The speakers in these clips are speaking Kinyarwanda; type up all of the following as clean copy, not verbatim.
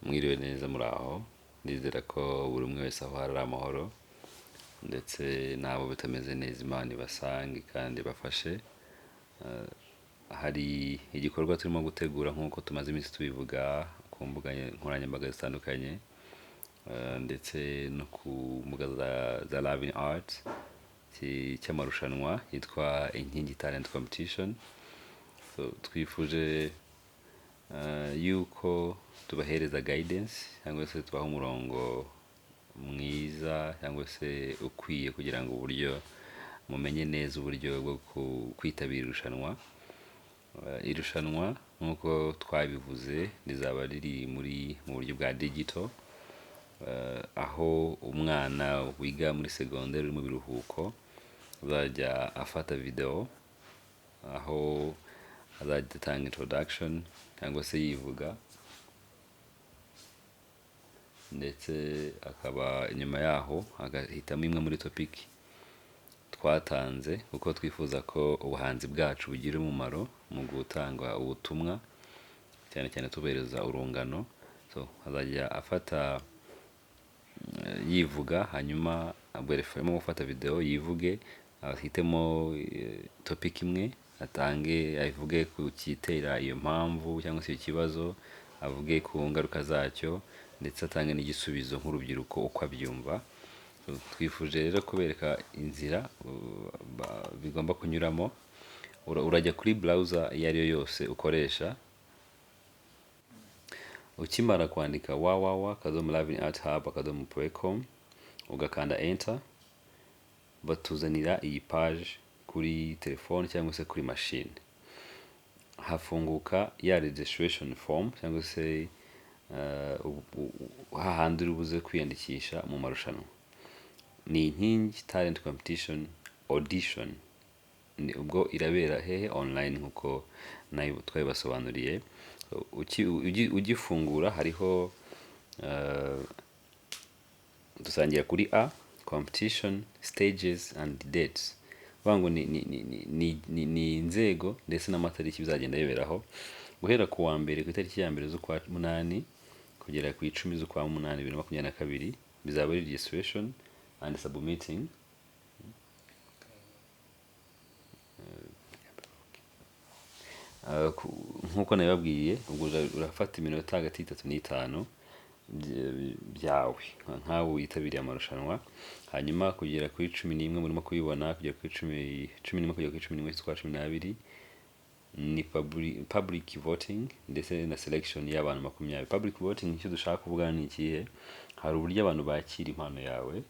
Mwiriwe neza, muraho. Ndizera ko buri umwe wese aho ari amahoro, ndetse n'abo bitameze neza Imana ibasange kandi ibafashe. Hari igikorwa turimo gutegura nk'uko tumaze iminsi tubivuga ku mbuga nkoranyambaga zitandukanye, ndetse no ku mbuga za Loving Art cy'amarushanwa yitwa Inkingi Talent Competition. So, twifuje yuko tubahereza guidance cyangwa se tubaha umurongo mwiza cyangwa se ukwiye kugira ngo uburyo mumenye neza uburyo bwo kwitabira irushanwa. Irushanwa nk'uko twabivuze rizaba riri mu buryo bwa digital, aho umwana wiga muri segonderi uri mu biruhuko azajya afata video, aho azajya atanga introduction cyangwa se yivuga, ndetse akaba inyuma yaho agahitamo imwe muri topic twatanze, kuko twifuza ko ubuhanzi bwacu bugira umumaro mu gutanga ubutumwa, cyane cyane tubereza urungano. So azajya afata yivuga, hanyuma arimo gufata video yivuge, ahitemo topic imwe atange, avuge ku kitera iyo mpamvu cyangwa se ikibazo, avuge ku ngaruka zacyo, ndetse atange n'igisubizo nk'urubyiruko uko abyumva. Twifuje rero kubereka inzira bigomba kunyuramo. Urajya kuri browser iyo ari yo yose ukoresha, ukimara kwandika www.lovingarthub.com ugakanda enter, batuzanira iyi page kuri telefone cyangwa se kuri machine. Hafunguka ya registration form cyangwa se hahandi uri buze kwiyandikisha mu marushanwa. Ni Inkingi Talent Competition Audition. Ni ubwo irabera hehe? Online, nkuko nayo twabibasobanuriye. Ugifungura hariho dusangira kuri a competition stages and dates, kuvuga ngo ni inzego ndetse n'amatariki bizagenda biberaho, guhera ku wa mbere ku itariki ya 1 z'ukwa 8 kugera ku 10 z'ukwa 8 2022 bizaba ari registration and submitting. Nk'uko nabibabwiye, ubwo urafata iminota hagati y'itatu n'itanu byawe nkawe witabiriye amarushanwa, hanyuma kugera kuri 11 murimo kubibona, kugera kuri 11 kugera kuri 11 z'ukwa 12 ni public voting ndetse na selection y'abantu 20. Public voting icyo dushaka kuvuga ni ikihe? Hari uburyo abantu bakira impano yawe.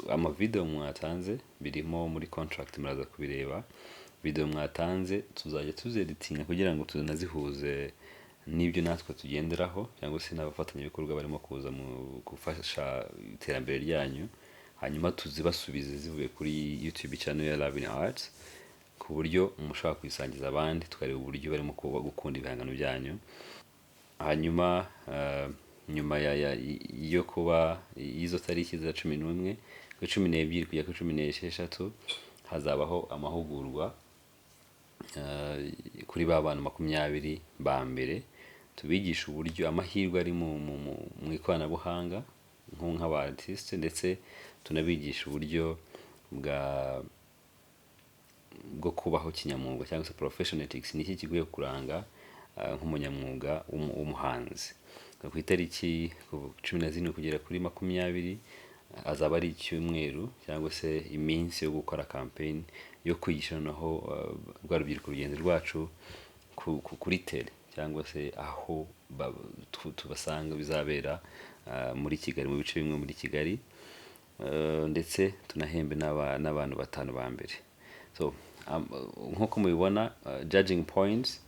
Amavideo mwatanze birimo muri contract, muraza kubireba. Video mwatanze tuzajya tuzeditinga kugira ngo tunazihuze n'ibyo natwe tugenderaho, cyangwa se n'abafatanyabikorwa barimo kuza mu gufasha iterambere ryanyu, hanyuma tuzibasubize zivuye kuri YouTube channel ya Loving Arts, ku buryo mushobora kuyisangiza abandi, tukareba uburyo barimo gukunda ibihangano byanyu. Hanyuma nyuma yo kuba y'izo tariki za 11 kuri 12 kugera kuri 16 hazabaho amahugurwa kuri ba bantu 20 ba mbere, tubigisha uburyo amahirwe ari mu ikoranabuhanga nk'aba artiste, ndetse tunabigisha uburyo bwo kubaho kinyamwuga cyangwa se professional ethics, ni iki kikwiye kuranga nk'umunyamwuga w'umuhanzi. Ku itariki 17 kugera kuri 20 azaba ari icyumweru cyangwa se iminsi yo gukora campaign yo kwigisha noneho rwa rubyiruko rugenzi rwacu kuri tele cyangwa se aho tubasanga, bizabera muri Kigali, mu bice bimwe muri Kigali, ndetse tunahembe n'abantu 5 ba mbere. So nk'uko mubibona, judging points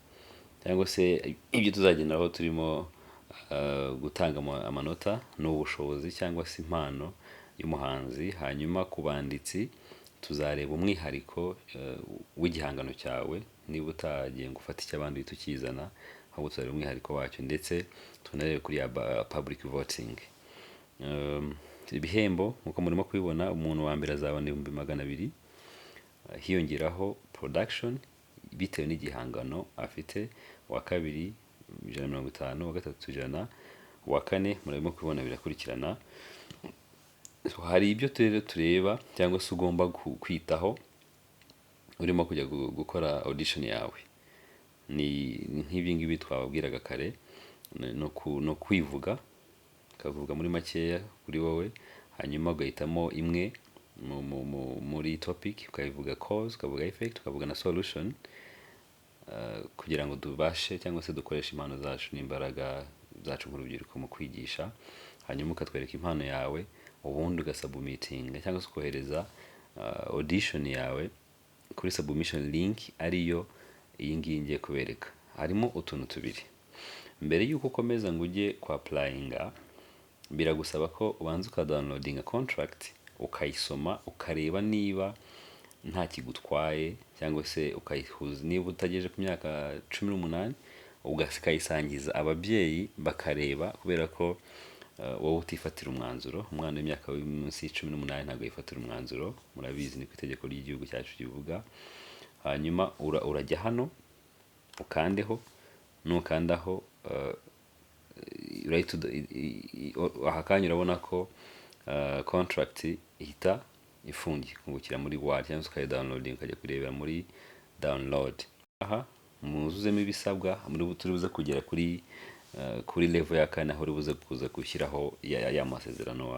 cyangwa se ibyo tuzagenderaho turimo gutanga amanota ni ubushobozi cyangwa se impano y'umuhanzi. Hanyuma ku banditsi tuzareba umwihariko w'igihangano cyawe, niba utagiye ngo ufate icy'abandi uhite ukizana, ahubwo tuzareba umwihariko wacyo, ndetse tunarebe kuri ya public voting. Ibihembo nk'uko murimo kubibona, umuntu wa mbere azabona 200,000, hiyongeraho production bitewe n'igihangano afite, uwa kabiri 150, uwa gatatu 100, uwa kane. Murabimo kubibona, birakurikirana. So, hari ibyo rero tureba cyangwa se ugomba kwitaho urimo kujya gukora audition yawe. Ni nk'ibi ngibi twababwiraga kare, no kwivuga, ukavuga muri makeya kuri wowe, hanyuma ugahitamo imwe muri topic, ukayivuga cause, ukavuga effect, ukavuga na solution, kugira ngo tubashe cyangwa se dukoreshe impano zacu n'imbaraga zacu nk'urubyiruko mu kwigisha. Hanyuma ukatwereka impano yawe, ubundi ugasubmittinga cyangwa se ukohereza audition yawe kuri submission link, ariyo iyi ngiyi ngiye kubereka. Harimo utuntu tubiri. Mbere y'uko ukomeza ngo ujye kwa applyinga, biragusaba ko ubanza ukadownloadinga contract, ukayisoma, ukareba niba nta kigutwaye, cyangwa se ukayihuza niba utagejeje ku myaka 18, ukayisangiza ababyeyi bakareba, kubera ko wowe utifatira umwanzuro. Umwana w'imyaka uri munsi ya 18 ntabwo yifatira umwanzuro, murabizi, ni ku itegeko ry'igihugu cyacu rivuga. Hanyuma urajya hano ukandeho. Nukandaho, urahita aha kanya urabona ko contract ihita ifungukira muri Word, cyangwa se ukayidownloading, ukajya kurebera muri download. Aha muzuzemo ibisabwa. Muri turi buze kugera kuri level ya kane, aho uri buze kuza gushyiraho ya masezerano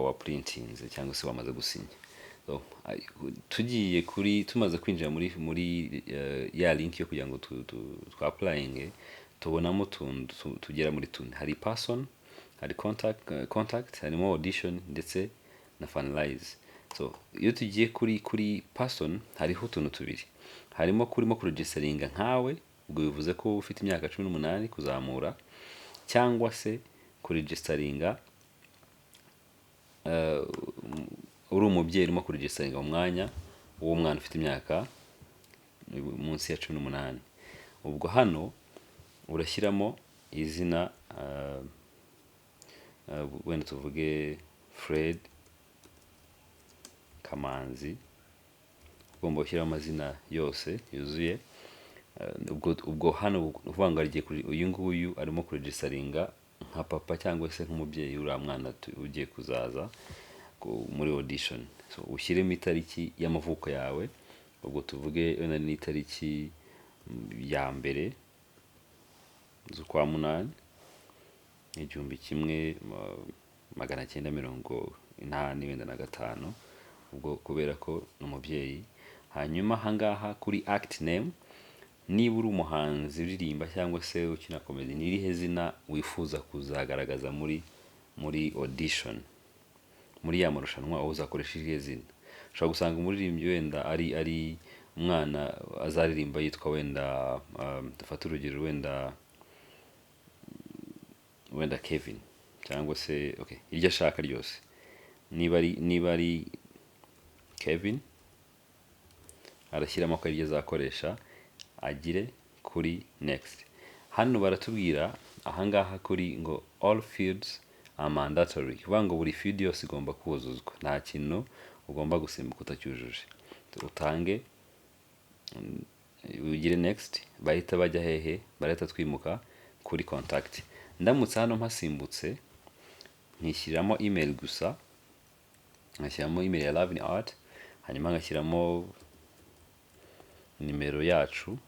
wa printinze cyangwa se wamaze gusinya. So, tugiye kuri, tumaze kwinjira muri ya link yo kugira ngo tu applying, tubonamo utuntu tugera muri tune. Hari person, hari contact, harimo audition ndetse na finalize. So iyo tugiye kuri person, hariho utuntu tubiri. Harimo kurimo kuregisteringa nkawe, ubwo bivuze ko ufite imyaka 18 kuzamura, cyangwa se kuregisteringa uri umubyeyi urimo kuregisteringa mu mwanya w'umwana ufite imyaka munsi ya 18. Ubwo hano urashyiramo izina, wenda tuvuge Fred Kamanzi. Ugomba gushyiraho amazina yose yuzuye. Ubwo hano uvuga ngo agiye kuri uyu nguyu arimo kuregisteringa nka papa cyangwa se nk'umubyeyi uriya mwana ugiye kuzaza muri audition. So ushyiremo itariki y'amavuko yawe, ubwo tuvuge wenda ni itariki ya mbere z'ukwa munani, 1985, ubwo kubera ko ni umubyeyi. Hanyuma ahangaha kuri act name, niba uri umuhanzi uririmba cyangwa se ukina comedy, ni irihe zina wifuza kuzagaragaza muri audition, muri ya marushanwa, aho uzakoresha irihe zina? Ushobora gusanga umuririmbyi wenda ari umwana azaririmba yitwa wenda, dufate urugero, wenda Kevin cyangwa se, okay, iryo ashaka ryose. Niba ari Kevin, arashyiramo ko ariryo azakoresha, agire kuri next. Hano baratubwira ahangaha kuri ngo "All fields are mandatory", kuvuga ngo buri field yose igomba kuzuzwa, nta kintu ugomba gusimbuka utacyujuje. Utange ugire next. Bahita bajya hehe? Barahita twimuka kuri contact. Ndamutse hano mpasimbutse, nkishyiramo email gusa, ngashyiramo email ya Love in Art, hanyuma ngashyiramo nimero yacu,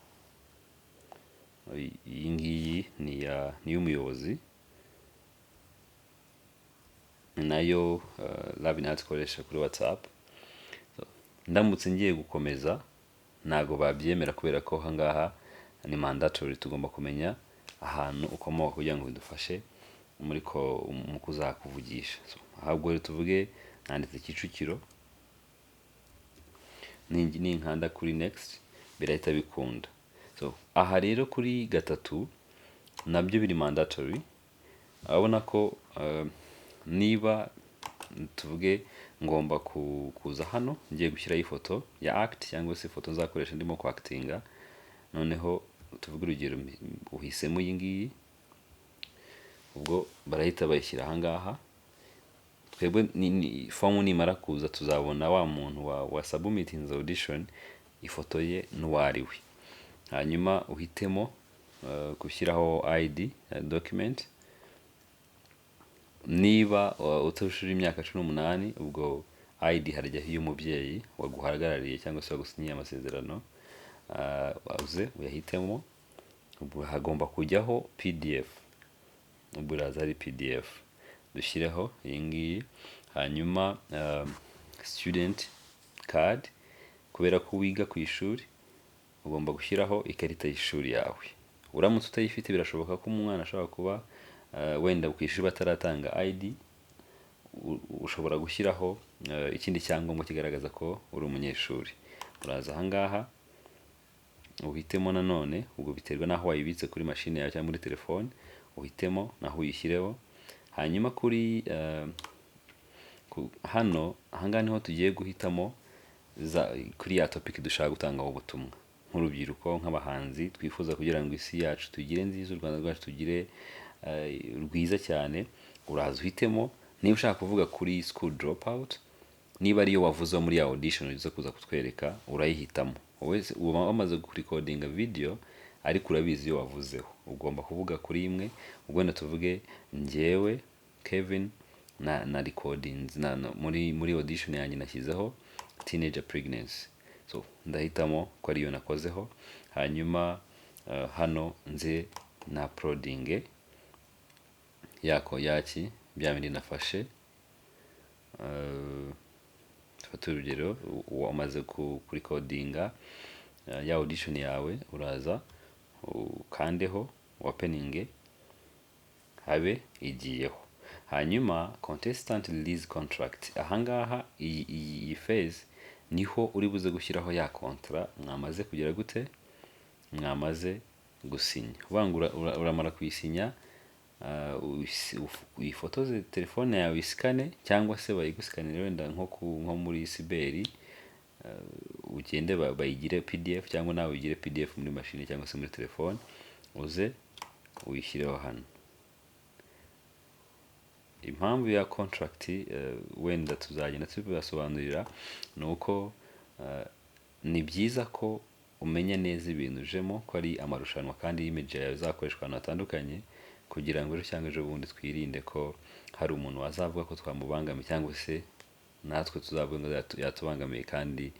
iyi ngiyi ni iy'umuyobozi, ni nayo Love in Art ikoresha kuri WhatsApp. So, ndamutse ngiye gukomeza ntago babyemera, kubera ko ahangaha ni mandatory, tugomba kumenya ahantu ukomoka kugira ngo bidufashe muri ko mu kuzakuvugisha. So, ahubwo rero tuvuge nanditse Kicukiro, ninkanda kuri next birahita bikunda. So aha rero kuri gatatu nabyo biri mandatory. Urabona ko niba tuvuge ngomba kuza hano ngiye gushyiraho ifoto ya act cyangwa se ifoto nzakoresha ndimo kwactinga, noneho tuvuge urugero uhisemo iyi ngiyi, ubwo barahita bayishyira ahangaha. Twebwe fomu nimara kuza, tuzabona wa muntu wa submittinze audition, ifoto ye n'uwo ari we. Hanyuma uhitemo gushyiraho ID document. Niba utujuje imyaka 18, ubwo ID harajyaho iy'umubyeyi waguhagarariye cyangwa se wagusinyiye amasezerano. Uze uyahitemo. Ubwo hagomba kujyaho PDF, ubwo iraza ari PDF, dushyireho iyi ngiyi. Hanyuma student card, kubera ko wiga ku ishuri ugomba gushyiraho ikarita y'ishuri yawe. Uramutse utayifite, birashoboka ko umwana ashobora kuba wenda ku ishuri bataratanga ID, ushobora gushyiraho ikindi cyangombwa kigaragaza ko uri umunyeshuri. Uraza ahangaha uhitemo nanone, ubwo biterwa n'aho wayibitse kuri mashini yawe cyangwa muri telefone, uhitemo naho uyishyireho. Hanyuma kuri hano ahangaha niho tugiye guhitamo kuri ya topic dushaka gutangaho ubutumwa nk'urubyiruko, nk'abahanzi twifuza kugira ngo isi yacu tugire nziza, u Rwanda rwacu tugire rwiza cyane. Uraza uhitemo niba ushaka kuvuga kuri school dropout, niba ariyo wavuze muri ya audition uza kuza kutwereka, urayihitamo. Wowe uba wamaze kurikodinga video, ariko urabizi iyo wavuzeho ugomba kuvuga kuri imwe. Ubwo wenda tuvuge njyewe Kevin na recordings na muri audition yanjye nashyizeho teenager pregnancy, so ndahitamo ko ariyo nakozeho. Hanyuma hano nze na uploading yako yaki bya bindi nafashe. Dufate urugero, wamaze kurikodinga ya audition yawe, uraza ukandeho opening, habe igiyeho. Hanyuma contestant release contract, ahangaha iyi phase niho uri buze gushyiraho ya contrat mwamaze kugira gute, mwamaze gusinya. Uvuga ngo uramara kuyisinya, uyifotoze telefone yawe, uyisikane cyangwa se bayigusikanire wenda nko muri cyber, ugende bayigire PDF cyangwa nawe uyigire PDF muri mashini cyangwa se muri telefone, uze uyishyireho hano. Impamvu ya contract, wenda tuzagenda tubibasobanurira, ni uko ni byiza ko umenya neza ibintu ujemo ko ari amarushanwa, kandi image yawe izakoreshwa ahantu hatandukanye, kugira ngo ejo cyangwa ejo bundi twirinde ko hari umuntu wazavuga ko twamubangamiye, cyangwa se natwe tuzavuga ngo yatubangamiye, kandi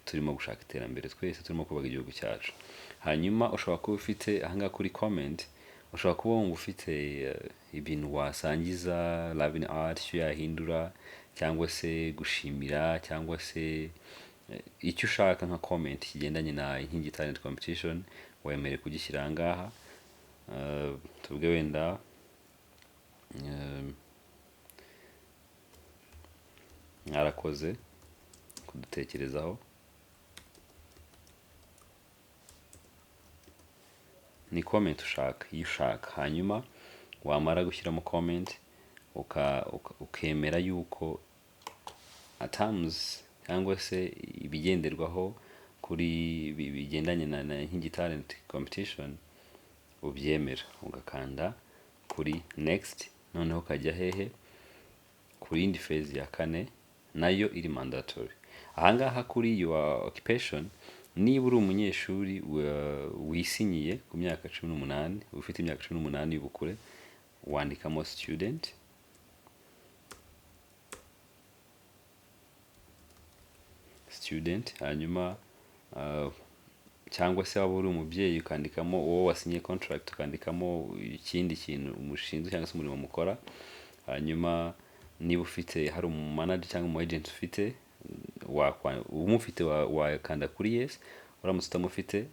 turimo gushaka iterambere twese, turimo kubaka igihugu cyacu. Hanyuma ushobora kuba ufite ahangaha kuri comment, ushobora kuba wumva ufite ibintu wasangiza Lavin Art, icyo yahindura cyangwa se gushimira cyangwa se icyo ushaka nka comment kigendanye na Inkingi Talent Competition, wemerewe kugishyira ahangaha. Tuvuge wenda mwarakoze kudutekerezaho, ni comment ushaka iyo ushaka. Hanyuma wamara gushyiramo comment, ukemera yuko terms cyangwa se ibigenderwaho kuri bigendanye na Inkingi Talent Competition ubyemera, ugakanda kuri next. Noneho ukajya hehe? Ku yindi phase ya kane, nayo iri mandatory. Ahangaha kuri your occupation, niba uri umunyeshuri wisinyiye ku myaka 18, ufite imyaka 18 y'ubukure, wandikamo student. Student. Hanyuma cyangwa se waba uri umubyeyi, ukandikamo uwo wasinye contract, ukandikamo ikindi kintu umushinzwe cyangwa se umurimo mukora. Hanyuma niba ufite hari umu manager cyangwa umu agent ufite, umufite wakanda kuri yes. Uramutse utamufite,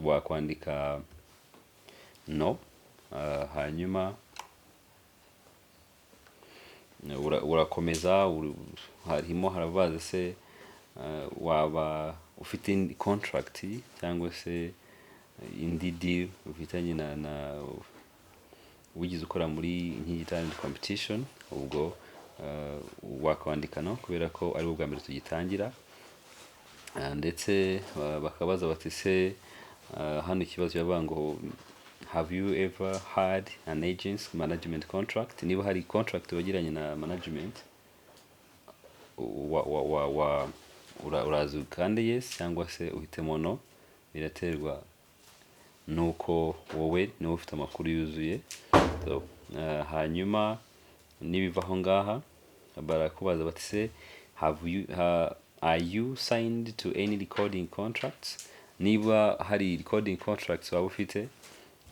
wakwandika no. Hanyuma urakomeza, harimo harabaza se waba ufite indi contract cyangwa se indi deal ufitanye na wigize ukora muri Inkingi Talent Competition, ubwo wakwandika no, kubera ko ari bwo bwa mbere tugitangira. Ndetse bakabaza bati se hano ikibazo kiravuga ngo "Have you ever had an agency management contract?" Niba hari contract wagiranye na management, wa, wa, wa, wa, Uraza ukande yes cyangwa se uhitemo no, biraterwa nuko wowe niwe ufite amakuru yuzuye. So, hanyuma nibiva aho ngaha barakubaza bati: "Se have you are you signed to any recording contracts?" Niba hari recording contracts waba ufite,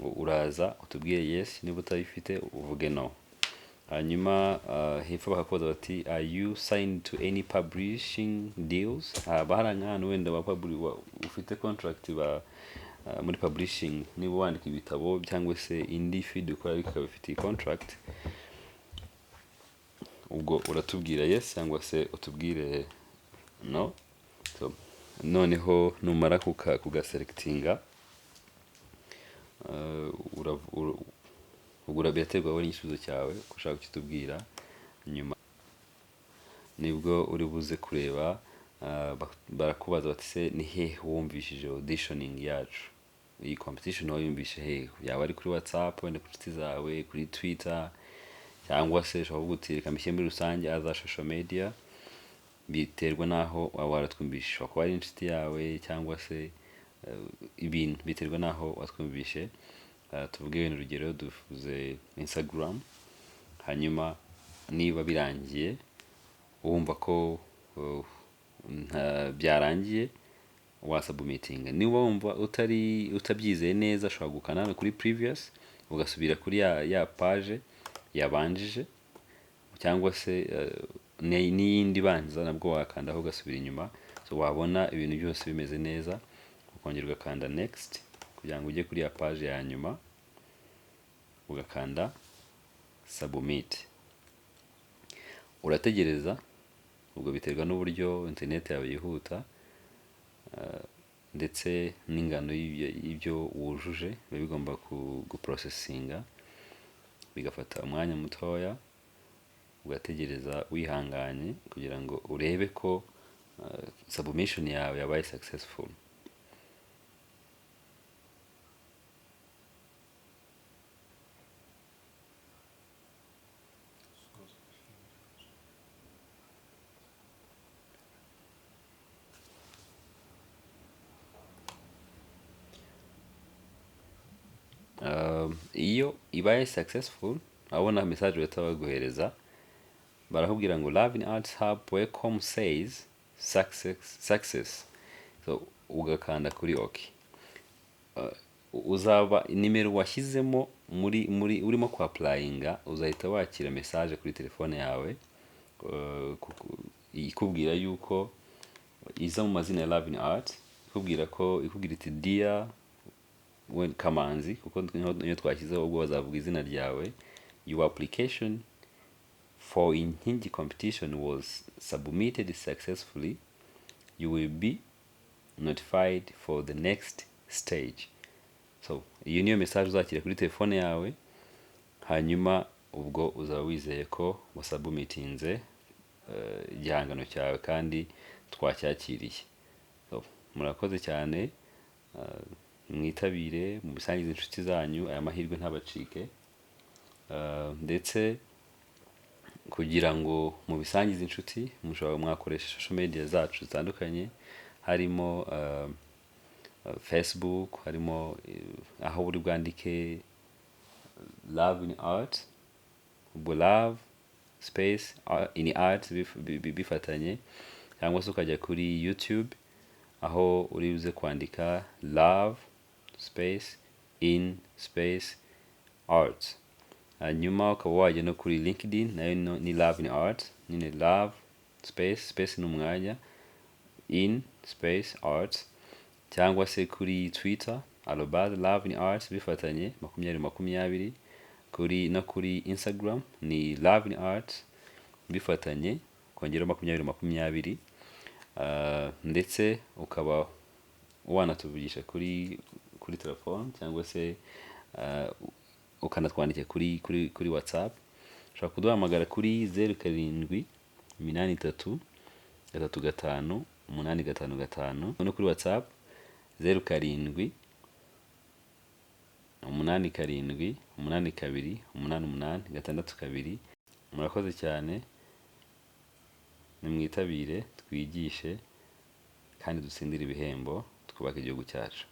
uraza utubwire yes, niba utayifite uvuge no. Hanyuma hepfo bakakubaza bati: "Are you signed to any publishing deals?" Haba hari nk'ahantu wenda ufite contract ba muri publishing, niba wandika ibitabo cyangwa se indi field ukora ariko ikaba ifitiye contract, ubwo uratubwira yes cyangwa se utubwire no. So, noneho numara kugaselectinga, ubwo biraterwa wowe n'igisubizo cyawe ko ushaka kukitubwira. Nyuma nibwo uri buze kureba, barakubaza bati: "Se ni hehe wumvishije auditioning yacu? Iyi competition wayumvishe hehe?" Yaba ari kuri WhatsApp, wenda ku nshuti zawe, kuri Twitter, cyangwa se ushobora kuvuga uti: "Reka mbishyire muri rusange, aza social media." Biterwa n'aho waba waratwumvishe, ushobora kuba ari inshuti yawe cyangwa se ibintu biterwa n'aho watwumvishe. Tuvuge wenda urugero duvuze Instagram. Hanyuma niba birangiye, wumva ko byarangiye, wasubmittinga. Niba wumva utari utabyizeye neza, ushobora gukanda hano kuri previous, ugasubira kuri ya page yabanjije, cyangwa se n'iyindi ibanza nabwo wakandaho ugasubira inyuma. So wabona ibintu byose bimeze neza, ukongera ugakanda next kugira ngo ujye kuri ya page ya nyuma, ugakanda submit. Urategereza, ubwo biterwa n'uburyo internet yawe yihuta, ndetse n'ingano y'ibyo wujuje biba bigomba guprocessinga, bigafata umwanya mutoya. Ugategereza wihanganye kugira ngo urebe ko submission yawe yabaye successful. Iyo ibaye successful, abona message bahita baguhereza, barakubwira ngo: "Love in Arts Hub welcome says success, success." So ugakanda kuri OK. Uzaba nimero washyizemo muri urimo ku applyinga, uzahita wakira message kuri telefone yawe, ikubwira yuko iza mu mazina ya Love in Art, ikubwira ko, ikubwira iti: "Dear we Kamanzi," kuko niyo twashyizeho, ubwo bazavuga izina ryawe, "your application for Inkingi competition was submitted successfully. You will be notified for the next stage." So iyo niyo message uzakira kuri telefone yawe. Hanyuma ubwo uzaba wizeye ko wasubmittinze igihangano cyawe kandi twacyakiriye. So, murakoze cyane, mwitabire, mubisangize inshuti zanyu, aya mahirwe ntabacike. Ndetse kugira ngo mubisangize inshuti, mushobora mwakoresha social media zacu zitandukanye, harimo Facebook, harimo aho uri bwandike Love in Art, ubwo love space in art bifatanye, cyangwa se ukajya kuri YouTube aho uri buze kwandika love space in space art. Hanyuma ukaba wajya no kuri LinkedIn, nayo ni Love in Art nyine, love space, space ni umwanya, in space art, cyangwa se kuri Twitter @loveinarts bifatanye 2020, kuri no kuri Instagram ni love in art bifatanye kongeraho 2020. Ndetse ukaba wanatuvugisha kuri telefone cyangwa se ukanatwandikira kuri WhatsApp. Ushobora kuduhamagara kuri 0783358555, no kuri WhatsApp 0787828862. Murakoze cyane, nimwitabire twigishe. Kandi dutsindire ibihembo, twubake igihugu cyacu.